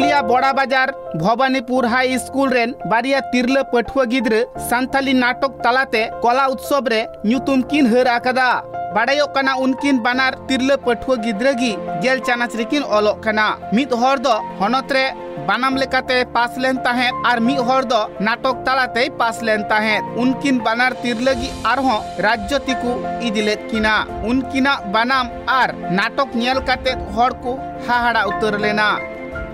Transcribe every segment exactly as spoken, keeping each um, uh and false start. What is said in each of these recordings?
ᱯᱩᱨᱩᱞᱤᱭᱟ ᱵᱚᱲᱟ ᱵᱟᱡᱟᱨ ᱵᱷᱚᱵᱟᱱᱤᱯᱩᱨ ᱦᱟᱭ ᱥᱠᱩᱞ ᱨᱮᱱ ᱵᱟᱨᱭᱟ ᱛᱤᱨᱞᱟᱹ ᱯᱟᱹᱴᱷᱩᱣᱟᱹ ᱜᱤᱫᱽᱨᱟᱹ ᱥᱟᱱᱛᱟᱞᱤ ᱱᱟᱴᱚᱠ ᱛᱟᱞᱟᱛᱮ ᱠᱚᱞᱟ ᱩᱛᱥᱚᱵ ᱨᱮ ᱧᱩᱛᱩᱢ ᱠᱤᱱ ᱦᱟᱹᱨ ᱟᱠᱟᱫᱟ᱾ ᱵᱟᱰᱟᱭᱚᱜ ᱠᱟᱱᱟ, ᱩᱱᱠᱤᱱ ᱵᱟᱱᱟᱨ ᱛᱤᱨᱞᱟᱹ ᱯᱟᱹᱴᱷᱩᱣᱟᱹ ᱜᱤᱫᱽᱨᱟᱹ ᱜᱮ ᱜᱮᱞ ᱪᱟᱱᱟᱪ ᱨᱮᱠᱤᱱ ᱚᱞᱚᱜ ᱠᱟᱱᱟ᱾ ᱢᱤᱫ ᱦᱚᱲ ᱫᱚ ᱦᱚᱱᱚᱛ ᱨᱮ ᱵᱟᱱᱟᱢ ᱞᱮᱠᱟᱛᱮ ᱯᱟᱥ ᱞᱮᱱ ᱛᱟᱦᱮᱸᱫ ᱟᱨ ᱢᱤᱫ ᱦᱚᱲ ᱫᱚ ᱱᱟᱴᱚᱠ ᱛᱟᱞᱟᱛᱮᱭ ᱯᱟᱥ ᱞᱮᱱ ᱛᱟᱦᱮᱸᱫ᱾ ᱩᱱᱠᱤᱱ ᱵᱟᱱᱟᱨ ᱛᱤᱨᱞᱟᱹ ᱜᱮ ᱟᱨᱦᱚᱸ ᱨᱟᱡᱽᱡᱚᱛᱤ ᱠᱚ ᱤᱫᱤ ᱞᱮᱫ ᱠᱤᱱᱟ᱾ ᱩᱱᱠᱤᱱᱟᱜ ᱵᱟᱱᱟᱢ ᱟᱨ ᱱᱟᱴᱚᱠ ᱧᱮᱞ ᱠᱟᱛᱮ ᱦᱚᱲ ᱠᱚ ᱦᱟᱦᱟᱲᱟ ᱩᱛᱟᱹᱨ ᱞᱮᱱᱟ᱾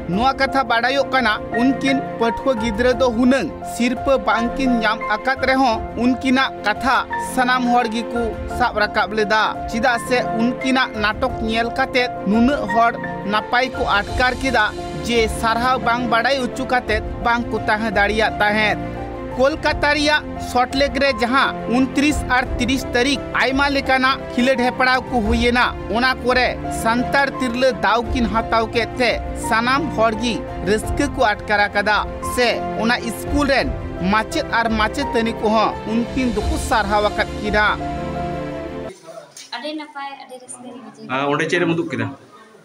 ᱱᱚᱣᱟ ᱠᱟᱛᱷᱟ ᱵᱟᱰᱟᱭᱚᱜ ᱠᱟᱱᱟ, ᱩᱱᱠᱤᱱ ᱯᱟᱹᱴᱷᱩᱣᱟᱹ ᱜᱤᱫᱽᱨᱟᱹ ᱫᱚ ᱦᱩᱱᱟᱹᱝ ᱥᱤᱨᱯᱟᱹ ᱵᱟᱝᱠᱤᱱ ᱧᱟᱢ ᱟᱠᱟᱫ ᱨᱮᱦᱚᱸ ᱩᱱᱠᱤᱱᱟᱜ ᱠᱟᱛᱷᱟ ᱥᱟᱱᱟᱢ ᱦᱚᱲ ᱜᱮᱠᱚ ᱥᱟᱵ ᱨᱟᱠᱟᱵ ᱞᱮᱫᱟ, ᱪᱮᱫᱟᱜ ᱥᱮ ᱩᱱᱠᱤᱱᱟᱜ ᱱᱟᱴᱚᱠ ᱧᱮᱞ ᱠᱟᱛᱮ ᱱᱩᱱᱟᱹᱜ ᱦᱚᱲ ᱱᱟᱯᱟᱭ ᱠᱚ ᱟᱴᱠᱟᱨ ᱠᱮᱫᱟ ᱡᱮ ᱥᱟᱨᱦᱟᱣ ᱵᱟᱝ ᱵᱟᱰᱟᱭ ᱦᱚᱪᱚ ᱠᱟᱛᱮ ᱵᱟᱝ ᱠᱚ ᱛᱟᱦᱮᱸ ᱫᱟᱲᱮᱭᱟᱜ ᱛᱟᱦᱮᱸᱫ᱾ ᱠᱳᱞᱠᱟᱛᱟ ᱨᱮᱭᱟᱜ ᱥᱚᱞᱴ ᱞᱮᱠ ᱨᱮ ᱡᱟᱦᱟᱸ ᱩᱱᱛᱨᱤᱥ ᱟᱨ ᱛᱤᱨᱤᱥ ᱛᱟᱹᱨᱤᱠᱷ ᱟᱭᱢᱟ ᱞᱮᱠᱟᱱᱟᱜ ᱠᱷᱮᱞᱳᱰ ᱦᱮᱯᱲᱟᱣ ᱠᱚ ᱦᱩᱭᱮᱱᱟ, ᱚᱱᱟ ᱠᱚᱨᱮ ᱥᱟᱱᱛᱟᱲ ᱛᱤᱨᱞᱟᱹ ᱫᱟᱣ ᱠᱤᱱ ᱦᱟᱛᱟᱣ ᱠᱮᱫ ᱛᱮ ᱥᱟᱱᱟᱢ ᱦᱚᱲ ᱜᱮ ᱨᱟᱹᱥᱠᱟᱹ ᱠᱚ ᱟᱴᱠᱟᱨ ᱟᱠᱟᱫᱟ ᱥᱮ ᱚᱱᱟ ᱥᱠᱩᱞ ᱨᱮᱱ ᱢᱟᱪᱮᱫ ᱟᱨ ᱢᱟᱪᱮᱛᱟᱹᱱᱤ ᱠᱚᱦᱚᱸ ᱩᱱᱠᱤᱱ ᱫᱚᱠᱚ ᱥᱟᱨᱦᱟᱣ ᱟᱠᱟᱫ ᱠᱤᱱᱟ᱾ ᱟᱹᱰᱤ ᱱᱟᱯᱟᱭ, ᱟᱹᱰᱤ ᱨᱟᱹᱥᱠᱟᱹ ᱞᱤᱧ ᱵᱩᱡᱷᱟᱹᱣ ᱟᱨ ᱠᱮᱫᱟ᱾ ᱚᱸᱰᱮ ᱪᱮᱫ ᱮᱢ ᱩᱫᱩᱜ ᱠᱮᱫᱟ?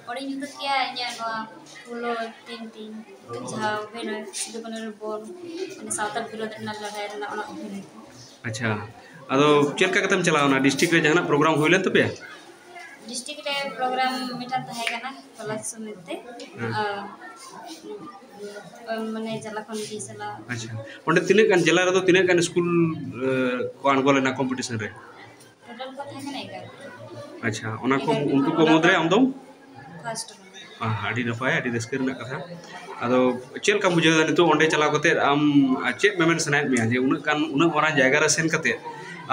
ᱚᱸᱰᱮᱧ ᱩᱫᱩᱜ ᱠᱮᱫᱟ ᱤᱧᱟᱹᱜ ᱱᱚᱣᱟ ᱯᱷᱩᱞᱳ ᱯᱮᱱᱴᱤᱝ, ᱡᱟᱦᱟᱸ ᱚᱵᱷᱤᱱᱚᱭ ᱥᱤᱫᱩ ᱠᱟᱹᱱᱦᱩ ᱨᱮ ᱵᱚᱞ, ᱢᱟᱱᱮ ᱥᱟᱶᱛᱟᱞ ᱵᱤᱨᱳᱫᱷ ᱨᱮᱱᱟᱜ ᱞᱟᱹᱲᱦᱟᱹᱭ ᱨᱮᱱᱟᱜ ᱚᱱᱟ ᱚᱵᱷᱤᱱᱚᱭ ᱠᱚ᱾ ᱟᱪᱪᱷᱟ, ᱟᱫᱚ ᱪᱮᱫ ᱞᱮᱠᱟ ᱠᱟᱛᱮᱢ ᱪᱟᱞᱟᱣ ᱮᱱᱟ? ᱰᱤᱥᱴᱨᱤᱠᱴ ᱨᱮ ᱡᱟᱦᱟᱱᱟᱜ ᱯᱨᱳᱜᱨᱟᱢ ᱦᱩᱭ ᱞᱮᱱ ᱛᱟᱯᱮᱭᱟ? ᱰᱤᱥᱴᱨᱤᱠᱴ ᱨᱮ ᱯᱨᱳᱜᱨᱟᱢ ᱢᱤᱫᱴᱟᱝ ᱛᱟᱦᱮᱸ ᱠᱟᱱᱟ, ᱠᱚᱞᱮᱡᱽ ᱥᱚᱢᱮᱛ ᱛᱮ᱾ ᱦᱮᱸ᱾ ᱟᱨ, ᱢᱟᱱᱮ ᱡᱟᱞᱟ ᱠᱷᱚᱱ ᱜᱮ ᱪᱟᱞᱟᱣ᱾ ᱟᱪᱪᱷᱟ, ᱚᱸᱰᱮ ᱛᱤᱱᱟᱹᱜ ᱜᱟᱱ, ᱡᱮᱞᱟ ᱨᱮᱫᱚ ᱛᱤᱱᱟᱹᱜ ᱜᱟᱱ ᱥᱠᱩᱞ, ᱮ, ᱠᱚ ᱟᱬᱜᱚ ᱞᱮᱱᱟ ᱠᱚᱢᱯᱤᱴᱤᱥᱚᱱ ᱨᱮ? ᱴᱳᱴᱟᱞ ᱠᱚ ᱛᱟᱦᱮᱸ ᱠᱟᱱᱟ ᱮᱜᱟᱨᱚ᱾ ᱟᱪᱪᱷᱟ, ᱚᱱᱟ ᱠᱚ, ᱮᱜᱟᱨᱚ ᱩᱱᱠᱩ ᱠᱚ ᱚᱱᱟ ᱢᱩᱫᱽᱨᱮ ᱠᱚ ᱟᱢ ᱫᱚᱢ? ᱯᱷᱟᱥᱴ ᱠᱟᱱᱟ᱾ ᱟᱦ, ᱟᱹᱰᱤ ᱱᱟᱯᱟᱭ, ᱟᱹᱰᱤ ᱨᱟᱹᱥᱠᱟᱹ ᱨᱮᱱᱟᱜ ᱠᱟᱛᱷᱟ᱾ ᱟᱫᱚ ᱪᱮᱫ ᱞᱮᱠᱟᱢ ᱵᱩᱡᱷᱟᱹᱣ ᱮᱫᱟ ᱱᱤᱛᱚᱜ ᱚᱸᱰᱮ ᱪᱟᱞᱟᱣ ᱠᱟᱛᱮ? ᱟᱢ ᱪᱮᱫ ᱢᱮᱢᱮᱱ ᱥᱟᱱᱟᱭᱮᱫ ᱢᱮᱭᱟ ᱡᱮ ᱩᱱᱟᱹᱜ ᱜᱟᱱ, ᱩᱱᱟᱹᱜ ᱢᱟᱨᱟᱝ ᱡᱟᱭᱜᱟ ᱨᱮ ᱥᱮᱱ ᱠᱟᱛᱮ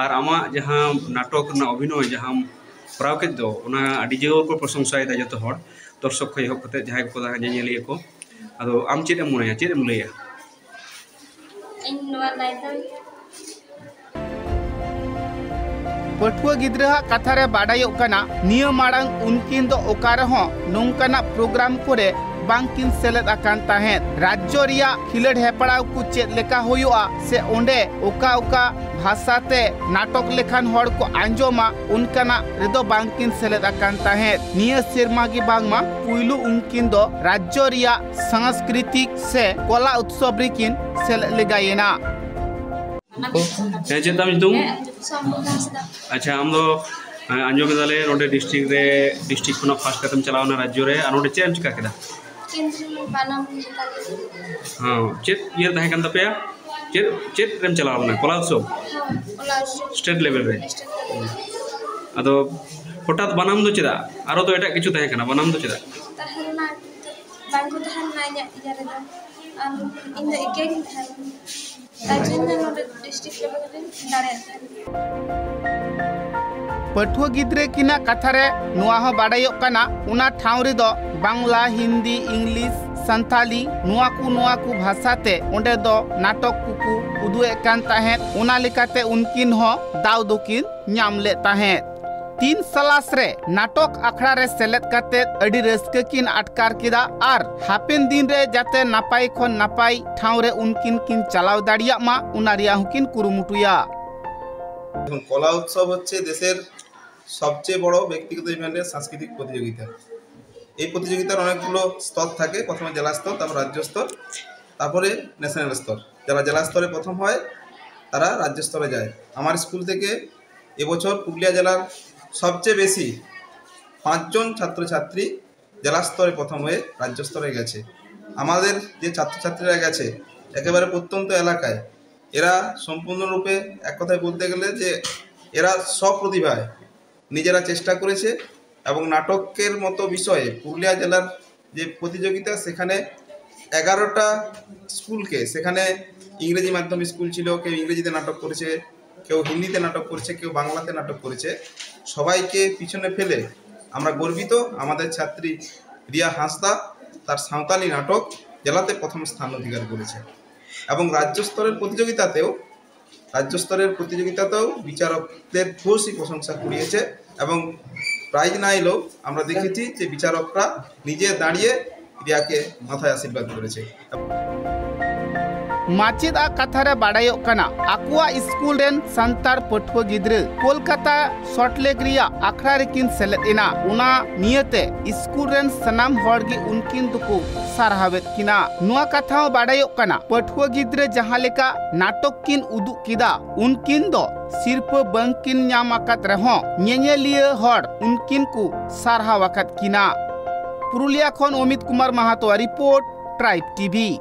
ᱟᱨ ᱟᱢᱟᱜ ᱡᱟᱦᱟᱸ ᱱᱟᱴᱚᱠ ᱨᱮᱱᱟᱜ ᱚᱵᱷᱤᱱᱚᱭ ᱡᱟᱦᱟᱸᱢ ᱠᱚᱨᱟᱣ ᱠᱮᱫ ᱫᱚ, ᱚᱱᱟ ᱟᱹᱰᱤ ᱡᱳᱨ ᱠᱚ ᱯᱨᱚᱥᱚᱝᱥᱟᱭᱮᱫᱟ ᱡᱚᱛᱚ ᱦᱚᱲ, ᱫᱚᱨᱥᱚᱠ ᱠᱷᱚᱱ ᱮᱦᱚᱵ ᱠᱟᱛᱮ ᱡᱟᱦᱟᱸᱭ ᱠᱚᱠᱚ ᱛᱟᱦᱮᱸ ᱧᱮᱧᱮᱞᱤᱭᱟᱹ ᱠᱚ᱾ ᱟᱫᱚ ᱟᱢ ᱪᱮᱫ ᱮᱢ ᱢᱚᱱᱮᱭᱟ, ᱪᱮᱫ ᱮᱢ ᱞᱟᱹᱭᱟ? ᱤᱧ ᱱᱚᱣᱟ ᱞᱟᱹᱭ ᱫᱚ ᱯᱟᱹᱴᱷᱩᱣᱟᱹ ᱜᱤᱫᱽᱨᱟᱹᱣᱟᱜ ᱠᱟᱛᱷᱟ ᱨᱮ ᱵᱟᱰᱟᱭᱚᱜ ᱠᱟᱱᱟ, ᱱᱤᱭᱟᱹ ᱢᱟᱲᱟᱝ ᱩᱱᱠᱤᱱ ᱫᱚ ᱚᱠᱟ ᱨᱮᱦᱚᱸ ᱱᱚᱝᱠᱟᱱᱟᱜ ᱯᱨᱳᱜᱨᱟᱢ ᱠᱚᱨᱮ ᱵᱟᱝᱠᱤᱱ ᱥᱮᱞᱮᱫ ᱟᱠᱟᱱ ᱛᱟᱦᱮᱸᱫ᱾ ᱨᱟᱡᱽᱡᱚ ᱨᱮᱭᱟᱜ ᱠᱷᱮᱞᱳᱰ ᱦᱮᱯᱲᱟᱣ ᱠᱚ ᱪᱮᱫ ᱞᱮᱠᱟ ᱦᱩᱭᱩᱜᱼᱟ ᱥᱮ ᱚᱸᱰᱮ ᱚᱠᱟ ᱚᱠᱟ ᱵᱷᱟᱥᱟ ᱛᱮ ᱱᱟᱴᱚᱠ ᱞᱮᱠᱷᱟᱱ ᱦᱚᱲ ᱠᱚ ᱟᱸᱡᱚᱢᱟ, ᱚᱱᱠᱟᱱᱟᱜ ᱨᱮᱫᱚ ᱵᱟᱝᱠᱤᱱ ᱥᱮᱞᱮᱫ ᱟᱠᱟᱱ ᱛᱟᱦᱮᱸᱫ᱾ ᱱᱤᱭᱟᱹ ᱥᱮᱨᱢᱟ ᱜᱮ ᱵᱟᱝᱢᱟ ᱯᱩᱭᱞᱩ ᱩᱱᱠᱤᱱ ᱫᱚ ᱨᱟᱡᱽᱡᱚ ᱨᱮᱭᱟᱜ ᱥᱟᱝᱥᱠᱨᱤᱛᱤᱠ ᱥᱮ ᱠᱚᱞᱟ ᱩᱛᱥᱚᱵ ᱨᱮᱠᱤᱱ ᱥᱮᱞᱮᱫ ᱞᱮᱜᱟᱭᱮᱱᱟ᱾ ᱦᱮᱸ, ᱪᱮᱫ ᱛᱟᱢ ᱧᱩᱛᱩᱢ? ᱥᱚᱢᱵᱷᱚᱵ ᱦᱟᱸᱥᱫᱟ᱾ ᱟᱪᱪᱷᱟ, ᱟᱢ ᱫᱚ, ᱦᱮᱸ, ᱟᱸᱡᱚᱢ ᱮᱫᱟᱞᱮ ᱱᱚᱰᱮ ᱰᱤᱥᱴᱨᱤᱠᱴ ᱨᱮ, ᱰᱤᱥᱴᱨᱤᱠᱴ ᱠᱷᱚᱱᱟᱜ ᱯᱷᱟᱥᱴ ᱠᱟᱛᱮᱢ ᱪᱟᱞᱟᱣ ᱮᱱᱟ ᱨᱟᱡᱽᱡᱚ ᱨᱮ, ᱟᱨ ᱱᱚᱰᱮ ᱪᱮᱫ ᱮᱢ ᱪᱤᱠᱟ ᱠᱮᱫᱟ? ᱠᱮᱱᱫᱨᱤᱭᱚ ᱵᱟᱱᱟᱢ ᱪᱮᱛᱟᱱ ᱨᱮ᱾ ᱦᱮᱸ, ᱪᱮᱫ ᱤᱭᱟᱹ ᱛᱟᱦᱮᱸ ᱠᱟᱱ ᱛᱟᱯᱮᱭᱟ? ᱪᱮᱫ, ᱪᱮᱫ ᱨᱮᱢ ᱪᱟᱞᱟᱣ ᱞᱮᱱᱟ? ᱠᱚᱞᱟ ᱩᱛᱥᱚᱵ? ᱦᱮᱸ, ᱠᱚᱞᱟ ᱩᱛᱥᱚᱵ᱾ ᱥᱴᱮᱴ ᱞᱮᱵᱮᱞ ᱨᱮ? ᱥᱴᱮᱴ ᱞᱮᱵᱮᱞ ᱨᱮ᱾ ᱟᱫᱚ ᱦᱚᱴᱟᱛ ᱵᱟᱱᱟᱢ ᱫᱚ ᱪᱮᱫᱟᱜ? ᱟᱨᱚ ᱫᱚ ᱮᱴᱟᱜ ᱠᱤᱪᱷᱩ ᱛᱟᱦᱮᱸ ᱠᱟᱱᱟ, ᱵᱟᱱᱟᱢ ᱫᱚ ᱪᱮᱫᱟᱜ? ᱛᱟᱦᱮᱸ ᱞᱮᱱᱟ, ᱵᱟᱝ ᱠᱚ ᱛᱟᱦᱮᱸ ᱞᱮᱱᱟ ᱤᱧᱟᱹᱜ ᱤᱭᱟᱹ ᱨᱮᱫᱚ᱾ ᱟᱨ ᱤᱧ ᱫᱚ ᱮᱠᱟᱭ ᱜᱤᱧ ᱛᱟᱦᱮᱸ ᱞᱮᱱᱟ᱾ ᱛᱟᱨ ᱡᱚᱱᱱᱚ ᱱᱚᱰᱮ ᱰᱤᱥᱴᱨᱤᱠᱴ ᱞᱮᱵᱮᱞ ᱨᱮᱧ ᱫᱟᱲᱮᱭᱟᱜ ᱛᱟᱦᱮᱸᱱ᱾ ᱯᱟᱹᱴᱷᱩᱣᱟᱹ ᱜᱤᱫᱽᱨᱟᱹ ᱠᱤᱱᱟᱜ ᱠᱟᱛᱷᱟ ᱨᱮ ᱱᱚᱣᱟ ᱦᱚᱸ ᱵᱟᱰᱟᱭᱚᱜ ᱠᱟᱱᱟ, ᱚᱱᱟ ᱴᱷᱟᱶ ᱨᱮᱫᱚ ᱵᱟᱝᱞᱟ, ᱦᱤᱱᱫᱤ, ᱤᱝᱞᱤᱥ, ᱥᱟᱱᱛᱷᱟᱞᱤ, ᱱᱚᱣᱟ ᱠᱚ, ᱱᱚᱣᱟ ᱠᱚ ᱵᱷᱟᱥᱟ ᱛᱮ ᱚᱸᱰᱮ ᱫᱚ ᱱᱟᱴᱚᱠ ᱠᱚᱠᱚ ᱩᱫᱩᱜ ᱮᱫ ᱠᱟᱱ ᱛᱟᱦᱮᱸᱫ᱾ ᱚᱱᱟ ᱞᱮᱠᱟᱛᱮ ᱩᱱᱠᱤᱱ ᱦᱚᱸ ᱫᱟᱣ ᱫᱚᱠᱤᱱ ᱧᱟᱢ ᱞᱮᱫ ᱛᱟᱦᱮᱸᱫ᱾ ᱛᱤᱱ ᱥᱟᱞᱟᱥ ᱨᱮ ᱱᱟᱴᱚᱠ ᱟᱠᱷᱲᱟ ᱨᱮ ᱥᱮᱞᱮᱫ ᱠᱟᱛᱮ ᱟᱹᱰᱤ ᱨᱟᱹᱥᱠᱟᱹ ᱠᱤᱱ ᱟᱴᱠᱟᱨ ᱠᱮᱫᱟ ᱟᱨ ᱦᱟᱯᱮᱱ ᱫᱤᱱ ᱨᱮ ᱡᱟᱛᱮ ᱱᱟᱯᱟᱭ ᱠᱷᱚᱱ ᱱᱟᱯᱟᱭ ᱴᱷᱟᱶ ᱨᱮ ᱩᱱᱠᱤᱱ ᱠᱤᱱ ᱪᱟᱞᱟᱣ ᱫᱟᱲᱮᱭᱟᱜ ᱢᱟ, ᱚᱱᱟ ᱨᱮᱭᱟᱜ ᱦᱚᱸᱠᱤᱱ ᱠᱩᱨᱩᱢᱩᱴᱩᱭᱟ᱾ দেখুন, কলা উৎসব হচ্ছে দেশের সবচেয়ে বড় ব্যক্তিগত ইভেন্টের সাংস্কৃতিক প্রতিযোগিতা। এই প্রতিযোগিতার অনেকগুলো স্তর থাকে, প্রথমে জেলা স্তর, তারপর রাজ্য স্তর, তারপরে ন্যাশনাল স্তর। যারা জেলা স্তরে প্রথম হয়, তারা রাজ্য স্তরে যায়। আমার স্কুল থেকে এবছর পুরুলিয়া জেলার সবচেয়ে বেশি পাঁচজন ছাত্রছাত্রী জেলা স্তরে প্রথম হয়ে রাজ্য স্তরে গেছে। আমাদের যে ছাত্রছাত্রীরা গেছে একেবারে প্রত্যন্ত এলাকায়, এরা সম্পূর্ণরূপে এক কথায় বলতে গেলে যে এরা স্বপ্রতিভায় নিজেরা চেষ্টা করেছে এবং নাটকের মতো বিষয়ে পুরুলিয়া জেলার যে প্রতিযোগিতা, সেখানে এগারোটা স্কুলকে, সেখানে ইংরেজি মাধ্যম স্কুল ছিল, কেউ ইংরেজিতে নাটক করেছে, কেউ হিন্দিতে নাটক করেছে, কেউ বাংলাতে নাটক করেছে, সবাইকে পিছনে ফেলে আমরা গর্বিত। আমাদের ছাত্রী রিয়া হাঁসদা তার সাঁওতালি নাটক জেলাতে প্রথম স্থান অধিকার করেছে এবং রাজ্য স্তরের প্রতিযোগিতাতেও রাজ্য স্তরের প্রতিযোগিতাতেও বিচারকদের ভূয়সী প্রশংসা কুড়িয়েছে এবং প্রাইজ না এলেও আমরা দেখেছি যে বিচারকরা নিজে দাঁড়িয়ে ᱫᱮᱭᱟ ᱠᱮ ᱢᱟᱛᱷᱟᱭ ᱟᱥᱤᱨᱵᱟᱫᱽ ᱠᱚᱨᱮ ᱪᱮ᱾ ᱢᱟᱪᱮᱫ ᱟᱜ ᱠᱟᱛᱷᱟ ᱨᱮ ᱵᱟᱰᱟᱭᱚᱜ ᱠᱟᱱᱟ, ᱟᱠᱚᱣᱟᱜ ᱥᱠᱩᱞ ᱨᱮᱱ ᱥᱟᱱᱛᱟᱲ ᱯᱟᱹᱴᱷᱩᱣᱟᱹ ᱜᱤᱫᱽᱨᱟᱹ ᱠᱳᱞᱠᱟᱛᱟ ᱥᱚᱞᱴ ᱞᱮᱠ ᱨᱮᱭᱟᱜ ᱟᱠᱷᱲᱟ ᱨᱮᱠᱤᱱ ᱥᱮᱞᱮᱫ ᱮᱱᱟ᱾ ᱚᱱᱟ ᱱᱤᱭᱟᱹᱛᱮ ᱥᱠᱩᱞ ᱨᱮᱱ ᱥᱟᱱᱟᱢ ᱦᱚᱲ ᱜᱮ ᱩᱱᱠᱤᱱ ᱫᱚᱠᱚ ᱥᱟᱨᱦᱟᱣᱮᱫ ᱠᱤᱱᱟ᱾ ᱱᱚᱣᱟ ᱠᱟᱛᱷᱟ ᱦᱚᱸ ᱵᱟᱰᱟᱭᱚᱜ ᱠᱟᱱᱟ, ᱯᱟᱹᱴᱷᱩᱣᱟᱹ ᱜᱤᱫᱽᱨᱟᱹ ᱡᱟᱦᱟᱸ ᱞᱮᱠᱟ ᱱᱟᱴᱚᱠ ᱠᱤᱱ ᱩᱫᱩᱜ ᱠᱮᱫᱟ, ᱩᱱᱠᱤᱱ ᱫᱚ ᱥᱤᱨᱯᱟᱹ ᱵᱟᱝᱠᱤᱱ ᱧᱟᱢ ᱟᱠᱟᱫ ᱨᱮᱦᱚᱸ ᱧᱮᱧᱮᱞᱤᱭᱟᱹ ᱦᱚᱲ ᱩᱱᱠᱤᱱ ᱠᱚ ᱥᱟᱨᱦᱟᱣ ᱟᱠᱟᱫ ᱠᱤᱱᱟ᱾ ᱯᱩᱨᱩᱞᱤᱭᱟ ᱠᱷᱚᱱ ᱚᱢᱤᱛ ᱠᱩᱢᱟᱨ ᱢᱟᱦᱟᱛᱚᱣᱟᱜ ᱨᱤᱯᱳᱨᱴ, ᱴᱨᱟᱭᱤᱵᱽ ᱴᱤᱵᱷᱤ᱾